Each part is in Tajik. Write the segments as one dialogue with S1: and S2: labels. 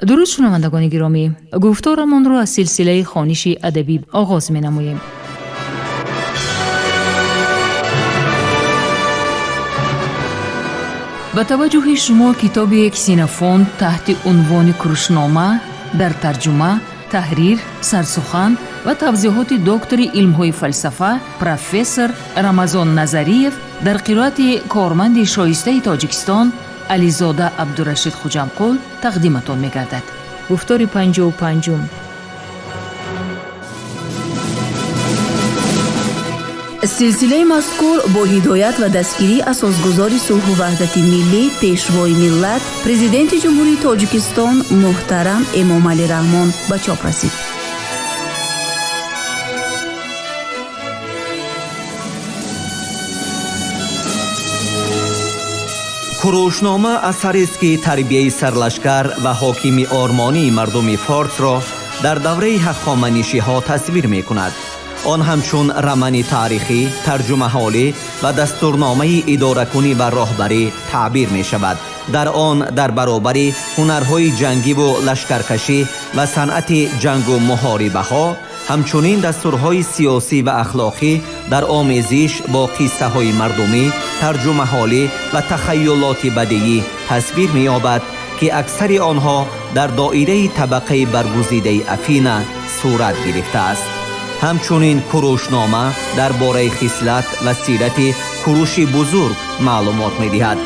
S1: Дуруд, шунавандагони гиромӣ! Гуфторамонро аз силсилаи хониши адабӣ оғоз менамоем. Ба таваҷҷӯҳи шумо китоби Ксенофонт таҳти унвони Курушнома дар тарҷума, таҳрир, сарсухан ва тавзеҳоти доктори илмҳои фалсафа, профессор Рамазон Назариев дар қироати корманди шоистаи Тоҷикистон Ализода Абдурашид Хуҷамқул тақдиматон мегардад. Гуфтори 55-ум.
S2: Силсилаи мазкур бо ҳидоят ва дастгирии асосгузори сулҳу ваҳдати миллӣ, пешвои миллат, Президенти Ҷумҳурии Тоҷикистон муҳтарам Эмомалӣ Раҳмон ба чоп расид.
S3: Курушнома асарест, ки тарбияи сарлашкар ва ҳокими ормонии мардуми форсро дар давраи ҳахоманишиҳо тасвир мекунад. Он ҳамчун рамани таърихӣ, тарҷумаҳолӣ ва дастурномаи идоракунӣ ва роҳбарӣ таъбир мешавад. Дар он дар баробари ҳунарҳои ҷангиву лашкаркашӣ ва санъати ҷангу муҳорибаҳо, ҳамчунин дастурҳои сиёсӣ ва ахлоқӣ дар омезиш бо қиссаҳои мардумӣ, тарҷумаҳолӣ ва тахайюлоти бадиӣ тасвир меёбад, ки аксари онҳо дар доираи табақаи баргузидаи Афина сурат гирифтааст. Ҳамчунин Курушнома дар бораи хислат ва сирати Куруши Бузург маълумот медиҳад.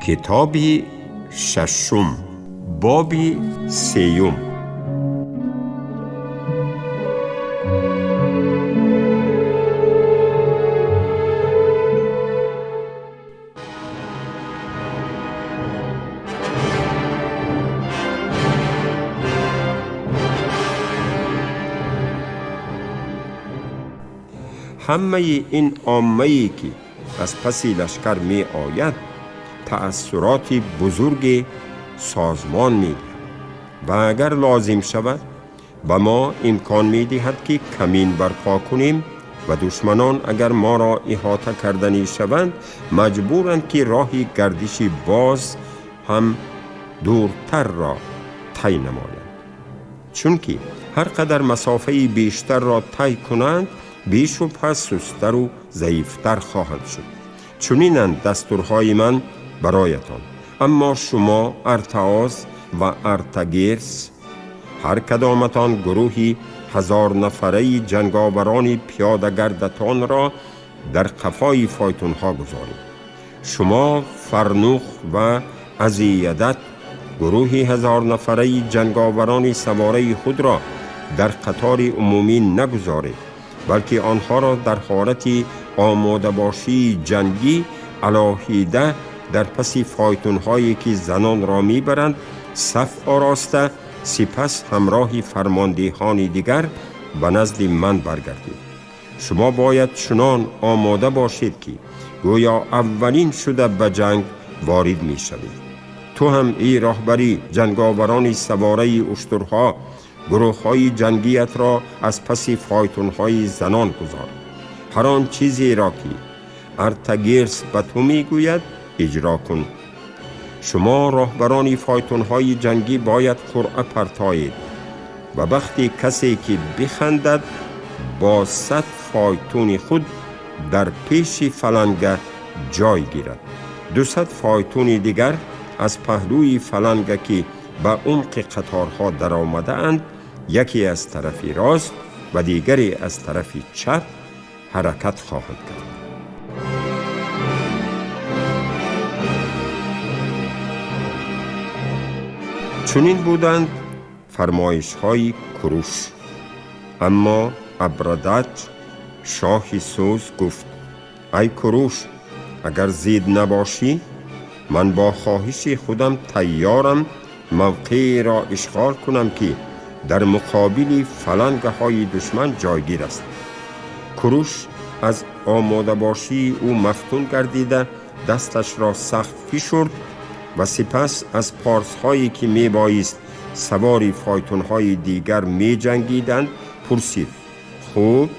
S4: Китоби шашум, боби сеюм. Ҳамаи ин оммае, ки аз паси лашкар меояд, таассуроти бузурге созмон медиҳад ва агар лозим шавад, ба мо имкон медиҳад, ки камин барпо кунем ва душманон агар моро иҳота карданӣ шаванд, маҷбуранд, ки роҳи гардиши боз ҳам дуртарро тай намоянд, чунки ҳар қадар масофаи бештарро тай кунанд, бешубҳа сусттару заифтар хоҳанд шуд. Чунинанд дастурҳои ман бароятон. Аммо шумо, Артаоз ва Артагерс, ҳар кадоматон гурӯҳи ҳазорнафараи ҷанговарони пиёдагардатонро дар қафои фойтунҳо гузоред. Шумо, Фарнух ва Азиядат, гурӯҳи ҳазорнафараи ҷанговарони савораи худро дар қатори умумӣ нагузоред, балки онҳоро дар ҳолати омодабошии ҷангӣ алоҳида дар паси фойтунҳое, ки занонро мебаранд, саф ороста, сипас ҳамроҳи фармондеҳони дигар ба назди ман баргардед. Шумо бояд чунон омода бошед, ки гӯё аввалин шуда ба ҷанг ворид мешавед. Ту ҳам, эй роҳбари ҷанговарони савораи уштурҳо, гурӯҳҳои ҷангиятро аз паси фойтунҳои занон гузор. Ҳар он чизеро, ки Артагерс ба ту мегӯяд, иҷро кун. Шумо, роҳбарони фойтунҳои ҷангӣ, бояд қуръа партоед ва бахти касе, ки бихандад, бо 100 фойтуни худ дар пеши фаланга ҷой гирад. 200 фойтуни дигар аз паҳлӯи фаланга, ки ба умқи қаторҳо даромадаанд, яке аз тарафи рост ва дигаре аз тарафи чап ҳаракат хоҳанд кард. Чунин буданд фармоишҳои Куруш. Аммо Абрадат, шоҳи Сӯз, гуфт: «Ай Куруш, агар зид набошӣ, ман бо хоҳиши худам тайёрам мавқееро ишғол кунам, ки дар муқобили фалангаҳои душман ҷойгир аст». Куруш аз омодабошии ӯ мафтун гардида, дасташро сахт фишурд ва сипас аз порсҳое, ки мебоист савори фойтунҳои дигар меҷангиданд, пурсид: «Хуб,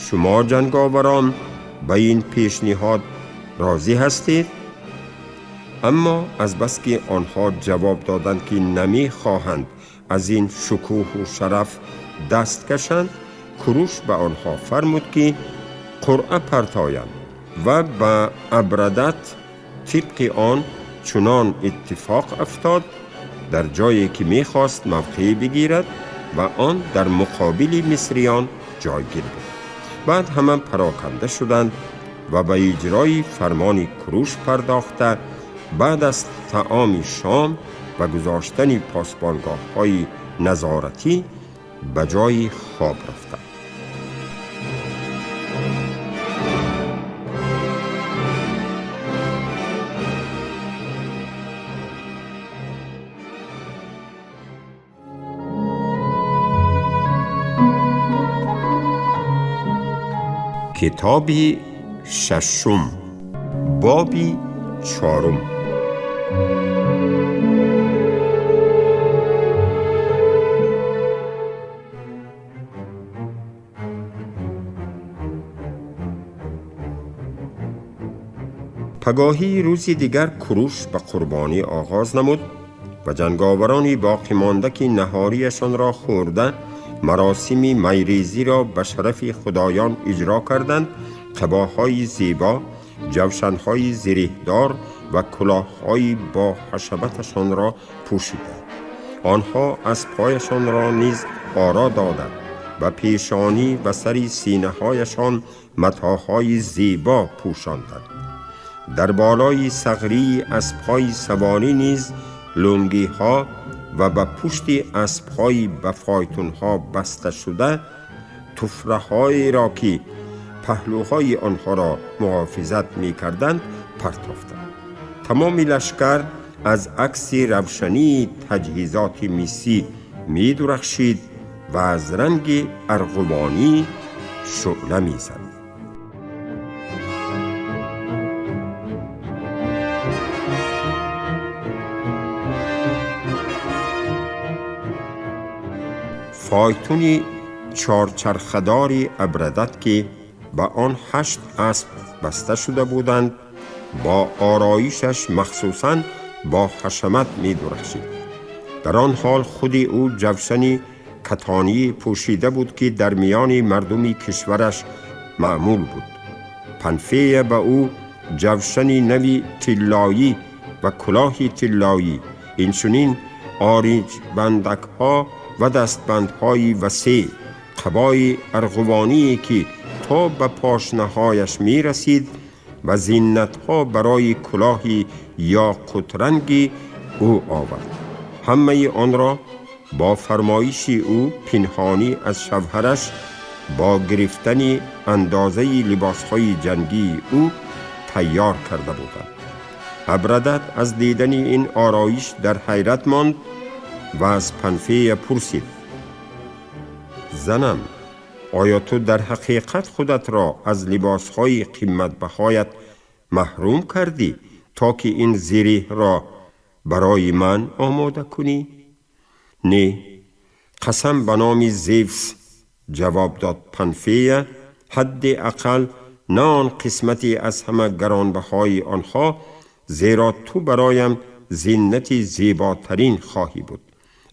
S4: Шумо ҷанговарон ба ин пешниҳод розӣ ҳастед? Аммо азбаски онҳо ҷавоб доданд, ки намехоҳанд аз ин шукӯҳу шараф даст кашанд, Куруш ба онҳо фармуд, ки қуръа партоянд ва ба Абрадат тибқи он чунон иттифоқ афтод, дар ҷое ки мехост мавқеъ бигирад ва он дар муқобили мисриён ҷойгир буд. Баъд ҳама пароканда шуданд ва ба иҷрои фармони Куруш пардохта, баъд аз таоми шом ва гузоштани посбонгоҳҳои назоратӣ ба ҷои хоб рафтанд. Китоби шашум, боби чорум. Пагоҳии рӯзи дигар Куруш ба қурбонӣ оғоз намуд ва ҷанговарони боқӣ монда, ки наҳориашонро хӯрда маросими майрезиро ба шарафи худоён иҷро карданд, қабоҳои зебо, ҷавшанҳои зиреҳдор ва кулоҳҳои бо ҳашаматашонро пӯшиданд. Онҳо аспҳояшонро низ оро доданд ва пешонӣ ва сари синаҳояшон матоъҳои зебо пӯшонданд. Дар болои сағрии аспҳои саворӣ низ лунгиҳо ва ба пушти аспҳои ба фойтунҳо баста шуда туфраҳоеро, ки паҳлӯҳои онҳоро муҳофизат мекарданд, партофтанд. Тамоми лашкар аз акси равшании таҷҳизоти мисӣ медурахшид ва аз ранги арғувонӣ шӯъла мезад. Фойтуни чорчархадори Абрадат, ки ба он 8 асп баста шуда буданд, бо ороишаш махсусан бо ҳашамат медурахшид. Дар он ҳол худи ӯ ҷавшани катонӣ пӯшида буд, ки дар миёни мардуми кишвараш маъмул буд. Панфея ба ӯ ҷавшани нави тиллоӣ ва кулоҳи тиллоӣ, инчунин ориҷбандакҳо ва дастбандҳои васеъ, қабои арғувоние, ки то ба пошнаҳояш мерасид ва зинатҳо барои кулоҳи ёқутранги ӯ овард. Ҳамаи онро бо фармоиши ӯ пинҳонӣ аз шавҳараш бо гирифтани андозаи либосҳои ҷангии ӯ тайёр карда буданд. Абрадат аз дидани ин ороиш дар ҳайрат монд ва аз Панфея пурсид: занам, оё ту дар ҳақиқат худатро аз либосҳои қиматбаҳоят маҳрум кардӣ, то ки ин зиреҳро барои ман омода кунӣ? Не, қасам ба номи Зевс, ҷавоб дод Панфея, ҳадди ақал на он қисмате аз ҳама гаронбаҳои онҳо, зеро ту бароям зинати зеботарин хоҳӣ буд.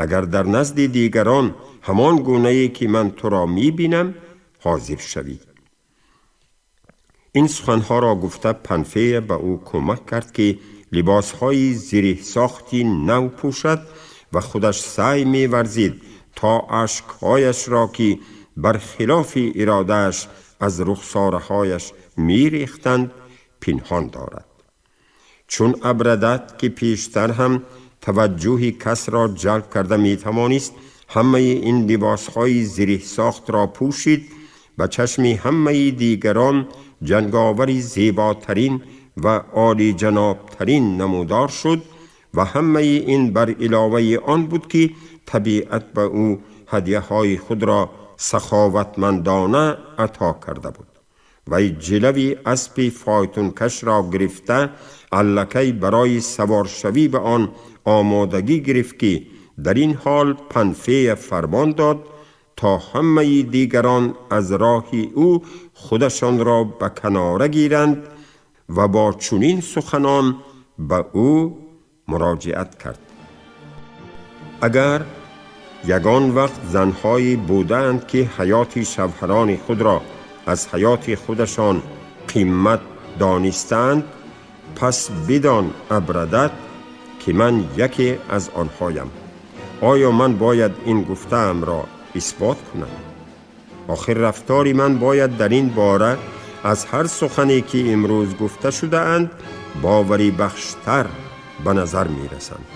S4: Агар дар назди дигарон ҳамон гунае ки ман туро мебинам ҳозир шавӣ. Ин суханҳоро гуфта Панфея ба ӯ кӯмак кард, ки либосҳои зиреҳсохти нав пӯшад ва худаш саъй меварзид то ашкҳояшро, ки бар хилофи иродааш аз рухсораҳояш мерехтанд, пинҳон дорад. Чун Абрадат, ки пештар ҳам таваҷҷӯҳи касро ҷалб карда метавонист, ҳамаи ин либосҳои зиреҳсохтро пӯшид, ба чашми ҳамаи дигарон ҷанговари зеботарин ва олиҷанобтарин намудор шуд ва ҳамаи ин бар иловаи он буд, ки табиат ба ӯ ҳадияҳои худро саховатмандона ато карда буд. Вай ҷилави аспи фойтункашро гирифта аллакай барои саворшавӣ ба он омодагӣ гирифт, ки дар ин ҳол Панфея фармон дод то ҳамаи дигарон аз роҳи ӯ худашонро ба канора гиранд ва бо чунин суханон ба ӯ муроҷиат кард: Агар ягон вақт занҳое будаанд, ки ҳаёти шавҳарони худро аз ҳаёти худашон қимат донистаанд, пас бидон, Абрадат, ки ман яке аз онҳоям. Оё ман бояд ин гуфтаамро исбот кунам? Охир рафтори ман бояд дар ин бора аз ҳар сухане, ки имрӯз гуфта шудаанд, боварибахштар ба назар мерасанд.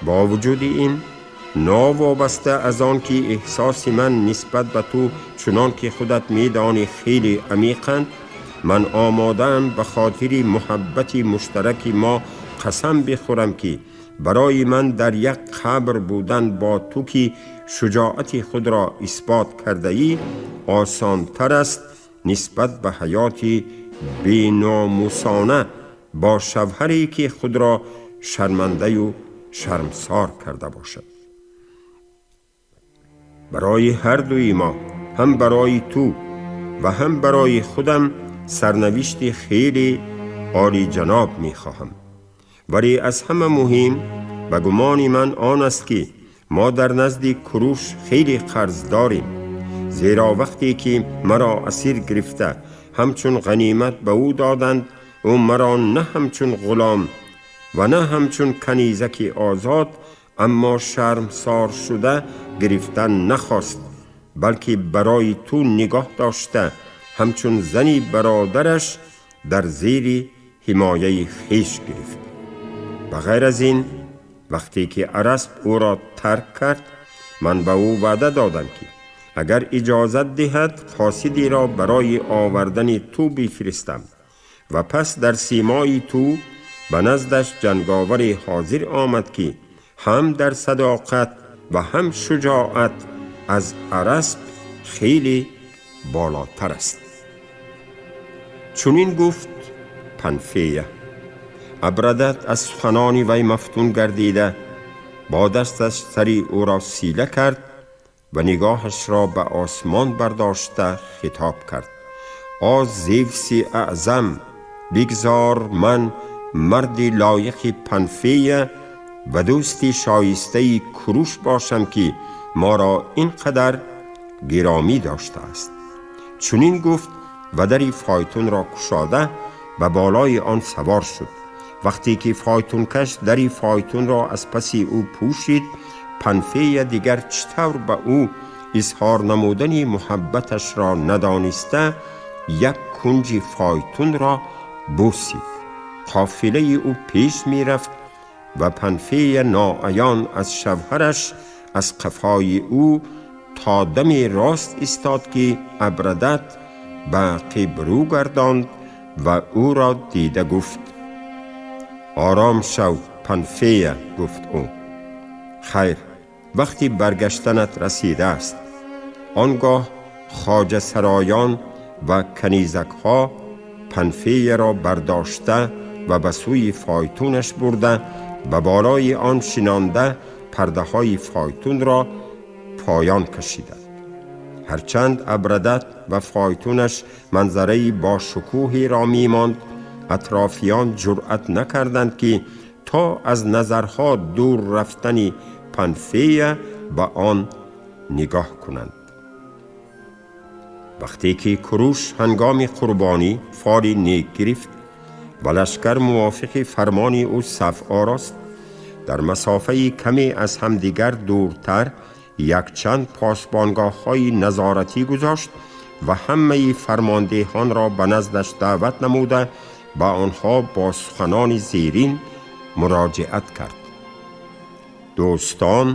S4: Бо вуҷуди ин, новобаста аз он ки эҳсоси ман нисбат ба ту, чунон ки худат медонӣ, хеле амиқанд, ман омодаам ба хотири муҳаббати муштараки мо қасам бихӯрам, ки барои ман дар як қабр будан бо ту, ки шуҷоати худро исбот кардаӣ, осонтар аст нисбат ба ҳаёти беномусона бо шавҳаре, ки худро шармандаю шармсор карда бошад. Барои ҳар дуи мо, ҳам барои ту ва ҳам барои худам, сарнавишти хеле олиҷаноб мехоҳам. Вале аз ҳама муҳим ба гумони ман он аст, ки мо дар назди Куруш хеле қарз дорем, зеро вақте ки маро асир гирифта ҳамчун ғанимат ба ӯ доданд, ӯ маро на ҳамчун ғулом ва на ҳамчун канизаки озод, аммо шармсор шуда гирифтан нахост, балки барои ту нигоҳ дошта, ҳамчун зани бародараш дар зери ҳимояи хеш гирифт. Ба ғайр аз ин, вақте ки Арасп ӯро тарк кард, ман ба ӯ ваъда додам, ки агар иҷозат диҳад, қосидеро барои овардани ту бифиристам ва пас дар симои ту ба наздаш ҷанговаре ҳозир омад, ки ҳам дар садоқат ва ҳам шуҷоат аз Арасп хеле болотар аст. Чунин гуфт Панфея. Абрадат аз суханони вай мафтун гардида, бо дасташ сари ӯро сила кард ва нигоҳашро ба осмон бардошта хитоб кард: О Зевси аъзам, бигзор ман марди лоиқи Панфея ва дӯсти шоистаи Куруш бошам, ки моро ин қадар гиромӣ доштааст. Чунин гуфт ва дари фойтунро кушода ба болои он савор шуд. Вақте ки фойтункаш дари фойтунро аз паси ӯ пӯшид, Панфея дигар чӣ тавр ба ӯ изҳор намудани муҳаббаташро надониста, як кунҷи фойтунро бусид. Қофилаи ӯ пеш мерафт ва Панфея ноаён аз шавҳараш аз қафои ӯ то даме рост истод, ки Абрадат ба ақиб рӯ гардонд ва ӯро дида гуфт: Ором шав, Панфея, гуфт ӯ. Хайр, вақти баргаштанат расидааст. Он гоҳ хоҷасароён ва канизакҳо Панфеяро бардошта ва ба сӯи фойтунаш бурда, ба болои он шинонда, пардаҳои фойтунро поён кашиданд. Ҳарчанд Абрадат ва фойтунаш манзараи бошукӯҳеро мемонд, атрофиён ҷуръат накарданд, ки то аз назарҳо дур рафтани Панфея ба он нигоҳ кунанд. Вақте ки Куруш ҳангоми қурбонӣ фоли нек гирифт ва лашкар мувофиқи фармони ӯ саф орост, дар масофаи каме аз ҳамдигар дуртар якчанд посбонгоҳҳои назоратӣ гузошт ва ҳамаи фармондеҳонро ба наздаш даъват намуда, ба онҳо бо суханони зерин муроҷиат кард: Дӯстон,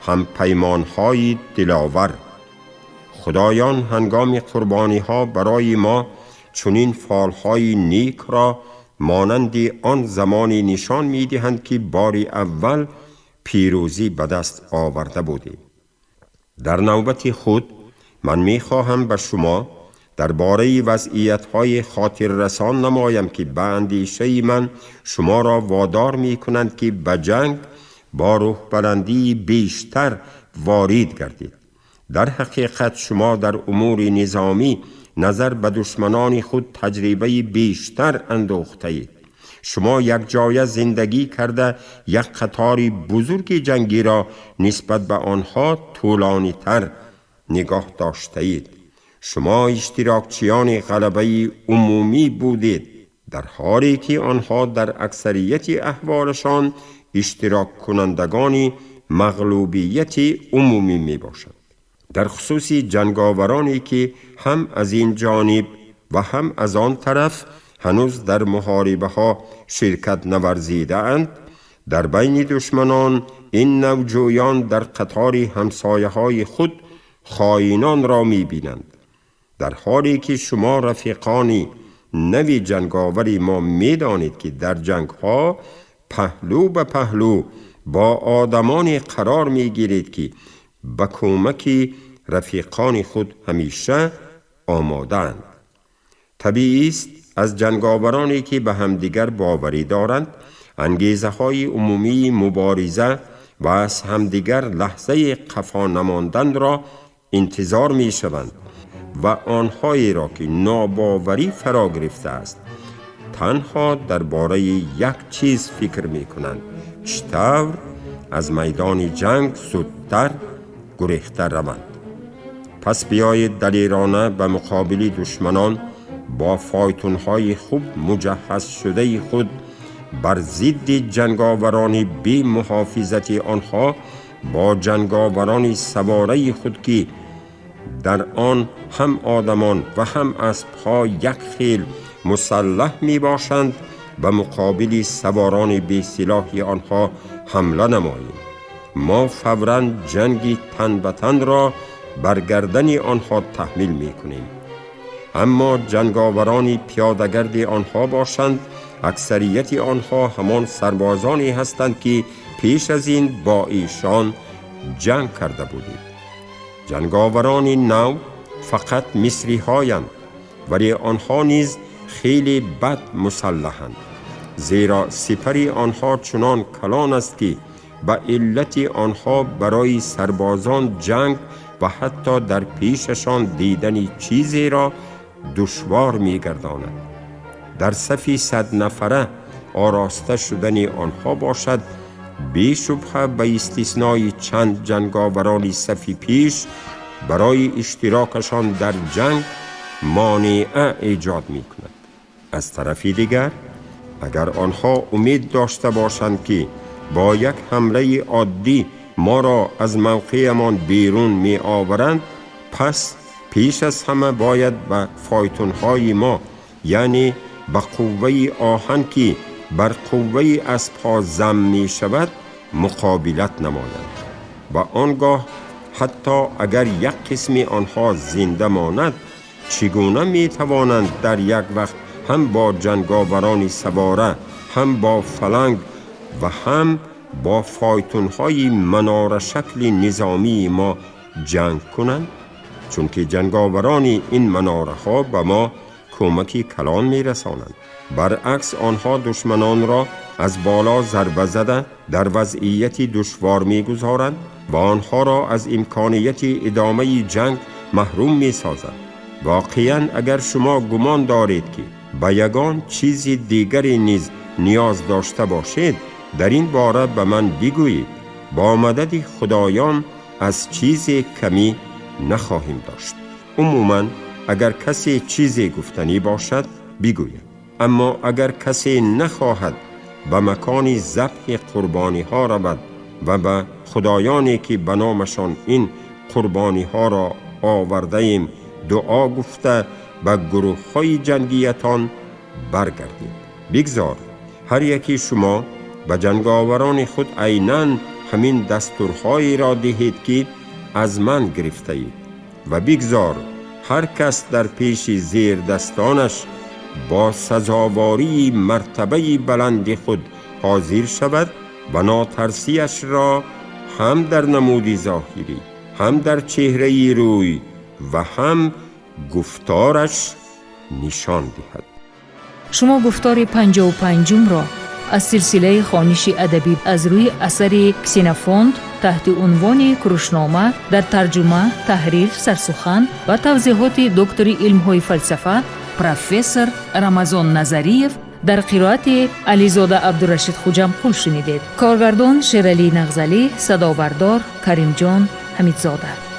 S4: ҳампаймонҳои диловар, худоён ҳангоми қурбониҳо барои мо чунин фолҳои некро монанди он замоне нишон медиҳанд, ки бори аввал пирӯзӣ ба даст оварда будем. Дар навбати худ ман мехоҳам ба шумо дар бораи вазъиятҳои хотиррасон намоям, ки ба андешаи ман шуморо водор мекунанд, ки ба ҷанг бо рӯҳбаландии бештар ворид гардид. Дар ҳақиқат, шумо дар умури низомӣ назар ба душманони худ таҷрибаи бештар андӯхтаед. Шумо якҷоя зиндагӣ карда, як қатори бузурги ҷангиро нисбат ба онҳо тӯлонитар нигоҳ доштаед. Шумо иштирокчиёни ғалабаи умумӣ будед, дар ҳоле ки онҳо дар аксарияти аҳволашон иштироккунандагони мағлубияти умумӣ мебошанд. Дар хусуси ҷанговароне, ки ҳам аз ин ҷониб ва ҳам аз он тараф ҳанӯз дар муҳорибаҳо ширкат наварзидаанд, дар байни душманон ин навҷӯён дар қатори ҳамсояҳои худ хоинонро мебинанд, дар ҳоле ки шумо, рафиқони нави ҷанговари мо, медонед, ки дар ҷангҳо паҳлӯ ба паҳлӯ бо одамоне қарор мегиред, ки ба кӯмаки рафиқони худ ҳамеша омодаанд. Табиист, аз ҷанговароне, ки ба ҳамдигар боварӣ доранд, ангезаҳои умумии мубориза ва аз ҳамдигар лаҳзаи қафо намонданро интизор мешаванд ва онҳоеро, ки нобоварӣ фаро гирифтааст, танҳо дар бораи як чиз фикр мекунанд: чӣ тавр аз майдони ҷанг зудтар гурехта раванд. Пас биёед, далерона ба муқобили душманон бо фойтунҳои хуб муҷаҳҳазшудаи худ, бар зидди ҷанговарони бемуҳофизати онҳо бо ҷанговарони савораи худ, ки дар он ҳам одамон ва ҳам аспҳо як хел мусаллаҳ мебошанд, ба муқобили саворони бесилоҳи онҳо ҳамла намоем. Мо фавран ҷанги тан ба танро бар гардани онҳо таҳмил мекунем. Аммо ҷанговарони пиёдагарди онҳо бошанд, аксарияти онҳо ҳамон сарбозоне ҳастанд, ки пеш аз ин бо эшон ҷанг карда будед. Ҷанговарони нав фақат мисриҳоянд, вале онҳо низ хеле бад мусаллаҳанд, зеро сипари онҳо чунон калон аст, ки ба иллати онҳо барои сарбозон ҷанг ва ҳатто дар пешашон дидани чизеро душвор мегардонад. Дар сафи 100 нафара ороста шудани онҳо бошад, бешубҳа, ба истиснои чанд ҷанговарони сафи пеш, барои иштирокашон дар ҷанг монеа эҷод мекунад. Аз тарафи дигар, агар онҳо умед дошта бошанд, ки бо як ҳамлаи оддӣ моро аз мавқеамон берун меоваранд, пас пеш аз ҳама бояд ба фойтунҳои мо, яъне ба қувваи оҳан, ки бар қувваи аспҳо зам мешавад, муқобилат намоянд ва он гоҳ, ҳатто агар як қисми онҳо зинда монад, чӣ гуна метавонанд дар як вақт ҳам бо ҷанговарони савора, ҳам бо фаланг ва ҳам бо фойтунҳои манорашакли низомии мо ҷанг кунанд? Чунки ҷанговарони ин манораҳо ба мо кӯмаки калон мерасонанд. Баръакс, онҳо душманонро аз боло зарба зада, дар вазъияти душвор мегузоранд ва онҳоро аз имконияти идомаи ҷанг маҳрум месозанд. Воқеан, агар шумо гумон доред, ки ба ягон чизи дигаре низ ниёз дошта бошед, дар ин бора ба ман бигӯед. Бо мадади худоён аз чизе камӣ нахоҳем дошт. Умуман, агар касе чизе гуфтанӣ бошад, бигӯяд. Аммо агар касе нахоҳад ба макони забҳи қурбониҳо равад ва ба худоёне, ки ба номашон ин қурбониҳоро овардаем, дуо гуфта, ба гурӯҳҳои ҷангиятон баргардед. Бигзор ҳар яки шумо ба ҷанговарони худ айнан ҳамин дастурҳоеро диҳед, ки аз ман гирифтаед, ва бигзор ҳар кас дар пеши зердастонаш бо сазовории мартабаи баланди худ ҳозир шавад ва нотарсиашро ҳам дар намуди зоҳирӣ, ҳам дар чеҳраи рӯй ва ҳам гуфтораш нишон диҳад.
S1: Шумо гуфтори 55-умро Аз силсилаи хониши адабӣ аз рӯи асари Ксенофонт таҳти унвони Курушнома дар тарҷума, таҳрир, сарсухан ва тавзеҳоти доктори илмҳои фалсафа, профессор Рамазон Назариев дар қироати Ализода Абдурашид Хуҷамқул шунидед. Коргардон Шералӣ Нағзалӣ, садобардор Каримҷон Ҳамидзода.